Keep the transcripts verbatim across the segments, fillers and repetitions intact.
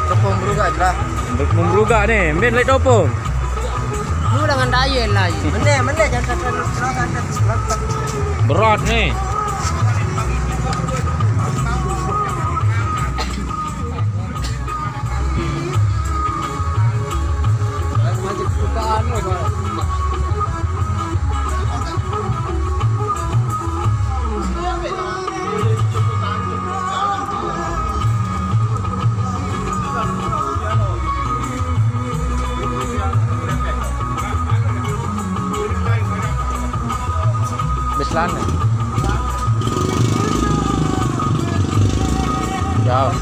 Topong berugak je lah. Memberugak ni, Min lagi topong. Lu dengan daya lah. Mana, mana jangan kata. Berat ni. Beslan. Jauh.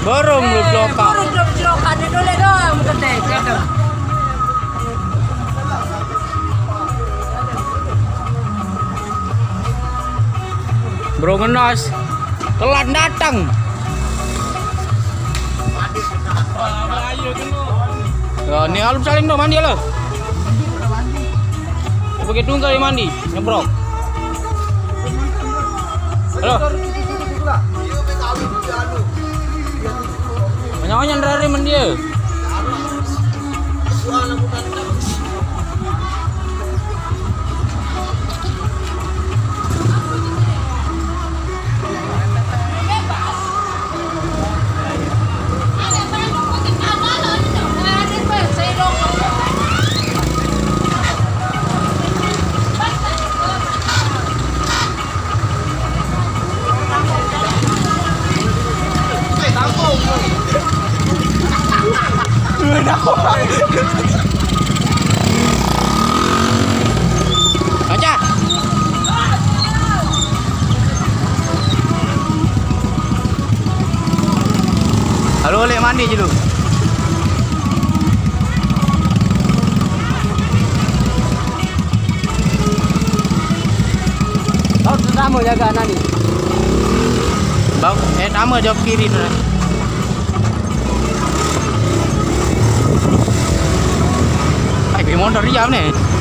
Borong lu bloka. Borong lu bloka, dia dolek doang, ketek, ketek. Bro Ngenas telat datang. Ya, ni alum saling tu mandi lah. Pakai tunggal dia mandi, nyebrok. Halo. Banyak-banyak dari mandi ya. Baca. Halo, lek mandi je lu. Kau sama jaga anak ni. Bang, eh, sama jawab kiri tu dah. Hai, pergi motor diam ni.